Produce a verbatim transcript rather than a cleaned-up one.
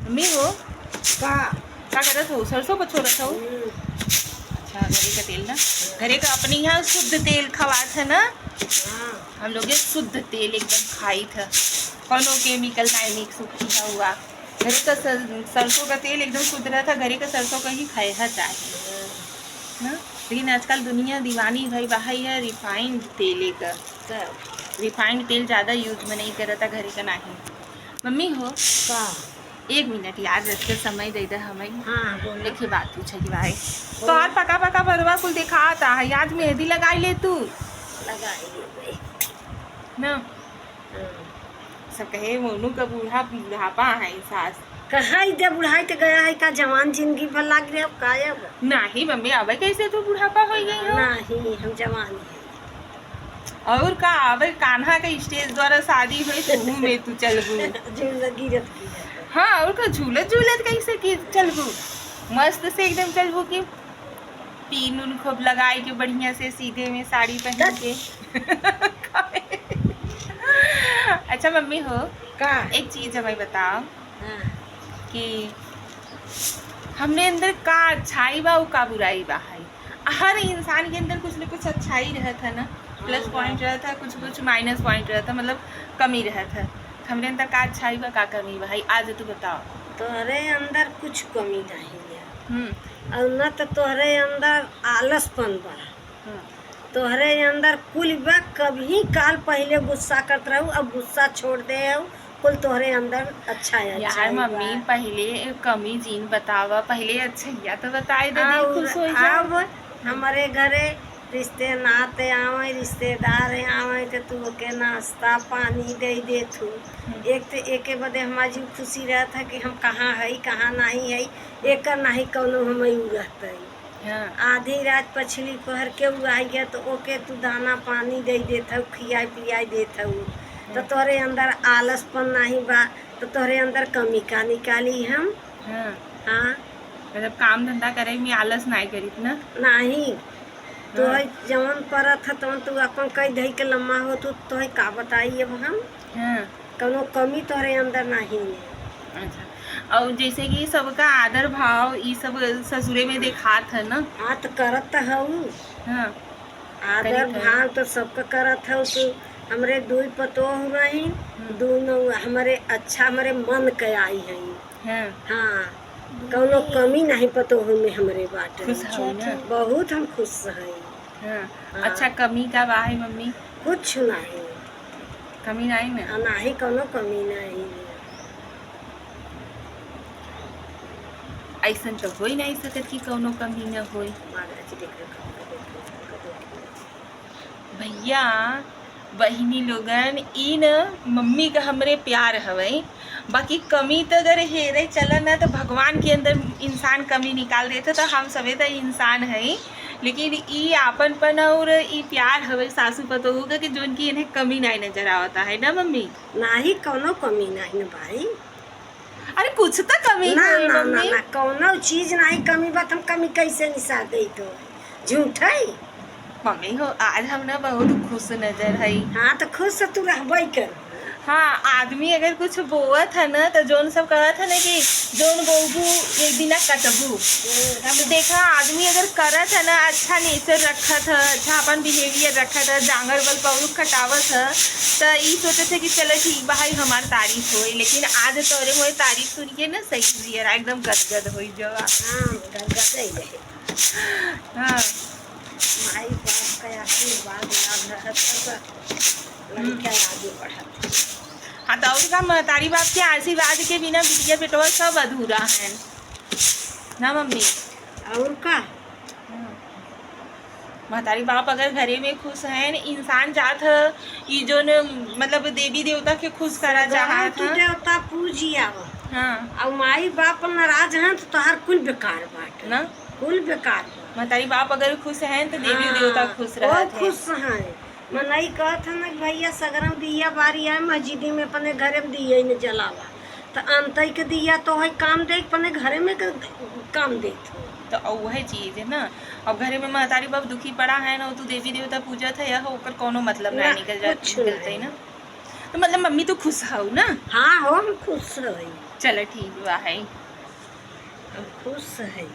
मम्मी हो, का? का करत हो? सरसों को छोड़त हो? हम्म। अच्छा, घरे का तेल ना, घरे का अपने यहाँ शुद्ध तेल खवात है ना। हाँ। हम लोग ये शुद्ध तेल एकदम खाई था, कौनो केमिकल नहीं मिक्स किया हुआ। घरे का सर-, सरसों का तेल एकदम शुद्ध रहता, घरे का सरसों का ही खाए है चाहे। ना? लेकिन आजकल दुनिया दीवानी भई बा है रिफाइंड तेले का। का? रिफाइंड तेल ज़्यादा यूज में नहीं करता घरे का नाही। मम्मी हो, का? एक मिनट यार, रख के समय दे दे हमें। हाँ, बोलो। एक ही बात पूछे के भाई। बोलो। तोहार पका पका बरवा कुल दिखाता है, आज मेहंदी लगाई ले तू। लगाई ले भाई। ना? हाँ। सब कहे, "मोनू का बूढ़ा, बुढ़ापा है सास।" कहाँ इधर बुढ़ाई तो गया है, का जवान जिंदगी भर लाग रहे हो, का अब? नाही मम्मी, अब कैसे तू बुढ़ापा हो गई हो? नाही, हम जवान हैं। और का, अब कान्हा के स्टेज द्वारा शादी हुई तो मुँह में तू चलबू। जिंदगी रत की है। हाँ, और का, झूलत झूलत कैसे की चलबू? मस्त से एकदम चलबू कि पीन उन खूब लगाई के बढ़िया से सीधे में साड़ी पहन के। अच्छा मम्मी हो, का? एक चीज हमें बताओ हाँ। कि हमरे अंदर का अच्छाई बा, उ का बुराई बा है? हर इंसान के अंदर कुछ न कुछ अच्छाई रहत है ना, प्लस हाँ, पॉइंट हाँ। रहत है, कुछ कुछ माइनस पॉइंट रहत है, मतलब कमी रहत है। हमरे अंदर का अच्छाई बा, का कमी बा है, आज तू बताओ। तोहरे अंदर कुछ कमी नहीं है। हम्म। और न तो तोहरे अंदर आलसपन बा। हम्म। तोहरे अंदर कुल बा, कभी काल पहिले गुस्सा करत रहू, अब गुस्सा छोड़ दे हो, कुल तोहरे अंदर अच्छा है, यार अच्छा ही मम्मी, बा। पहिले कमी जिन बतावा, पहिले अच्छैया तो बताए दे, दे, और खुश हो जा। अब हमरे घरे रिश्ते नाते आवे, रिश्तेदार आवे, तो तू ओके नाश्ता पानी दे देत हूँ। हम्म। एक तो एके बदे हमार जीव खुशी रहत है कि हम कहाँ हई, कहाँ नहीं हई, एकर नहीं कौनो हमें उ रहत है। हाँ। आधी रात पछली पहर के उ आई गया तो ओके तू दाना पानी दे देत हऊ, खियाई पियाई देत हऊ। तो हाँ। तोहरे अंदर आलसपन नाही बा, तो तोहरे अंदर कमी का निकाली हम? हाँ। हाँ। मतलब काम धंधा करे में आलस नाही करित ना? नाही। हाँ। तोहे जवन परत ह तवन तू अपन कई धई के लम्मा हो, तू तोहे का बताई अब हम? हाँ। कौनो कमी तोहरे अंदर नाही है। अच्छा, और जैसे कि सबका आदर भाव ई सब ससुरे में देखात है ना? हाँ, तो करत तो हऊ। हाँ। आदर करे, करे। भाव तो सबका करत हऊ। तू हमरे दुई पतोह रही, हम्म। दोनों हमरे अच्छा, हमरे मन के आई हैं। हाँ। हाँ, कौनो कमी नहीं पतोह में हमरे बाटे। खुश हऊ ना? बहुत हम खुश हई। हाँ। हाँ। अच्छा, कमी का बा है मम्मी? कुछ नहीं। कमी नहीं ना? हाँ, नहीं, कौनो कमी नहीं। ऐसन तो हो ही नहीं सकत कि कौनो कमी न होई। भैया, बहिनी लोगन, ई न मम्मी का हमरे प्यार हवै, बाकी कमी तो अगर हेरे चला ना तो भगवान के अंदर इंसान कमी निकाल देत है, तो हम सभे तो इंसान हई, लेकिन ई आपनपन और ई प्यार हवे सासू पतोहू का कि जोन की इन्हें कमी नहीं नजर आवता है ना मम्मी? नाही, कौनो कमी नहीं न भाई। अरे कुछ तो कमी ना, होई ना, ना, मम्मी। ना, कौनो चीज नहीं कमी बा, हम कमी कैसे निसार दे तो? झूठ है? मम्मी हो, आज हम ना बहुत खुश नजर हई। हाँ, तो खुश तो तू रहबे कर। हाँ, आदमी अगर कुछ बोवत है ना, तो जोन सब कहत है ना कि जोन बोबू एक दिना कटबू। हम्म। तो देखा, आदमी अगर करत है ना, अच्छा नेचर रखत है, अच्छा अपन बिहेवियर रखत है, जांगर बल पौरुख खटावत है, तो ई सोचत है कि चलो ठीक बा, हमार तारीफ होई। लेकिन आज तोरे मोए तारीफ सुन के ना सही जियरा एकदम गदगद होई जवा। हाँ, गदगद ही रहे। हाँ। माई बाप का आशीर्वाद लाभ रहत है, तो लड़का हम्म। आगे बढ़त। हाँ, तो और का, महतारी बाप के आशीर्वाद के बिना बिटिया बेटवा सब अधूरा है ना मम्मी? और का? हाँ। महतारी बाप अगर घरे में खुश हैं, इंसान जात ह, ई जोन, मतलब, देवी देवता के खुश करा सगरो चाहत तू ह। देवता पूजी आव। हाँ। और माई बाप नाराज हैं, तो तोहार कुल बेकार बाटे। ना? कुल बेकार बा। महतारी बाप अगर खुश हैं, तो देवी हाँ, देवता खुश वो रहत हैं। खुश हैं। मनई कहत है ना कि भैया सगरम दिया बारी आए, मस्जिदी में अपने घरे में दिया ही न जलावा। तो अंतई के दिया तो है काम दे, अपने घरे में के काम देत हो। तो वही चीज है ना, अब घरे में महतारी बाप दुखी पड़ा है ना, तू देवी देवता पूजत है, यह ओकर कोनो मतलब ना, ना, निकल जात, कुछ निकलते नहीं। ना। तो मतलब मम्मी तो खुश हऊ ना? हाँ हो, हम खुश हई। चलो ठीक बा है। हम खुश हई।